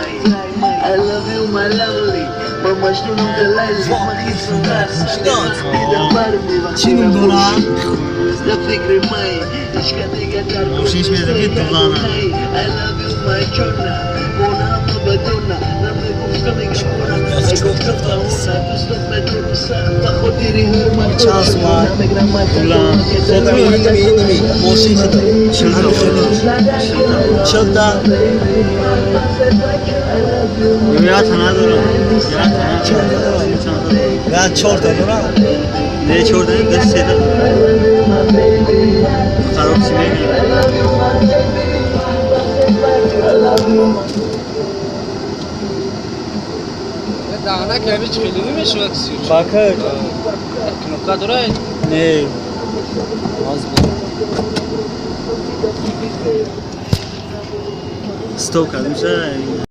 I love you, my lovely. Чӣ ном дорад? Мошинш мезанад, ки дулана. Чанд сумат? Дулан. Иними, иними, иними. Мошин 40 та. 40 та. Я та надорам. Я та. Чорта дорам. Чанд та дорам? Я чорта дорам. Не, чорта, не, сета. Хароб чӣ мегӯяд? Даҳана ки ҳамин хеле намешавад. Бакар. Кнопка дорад? Не. Стоп кардем.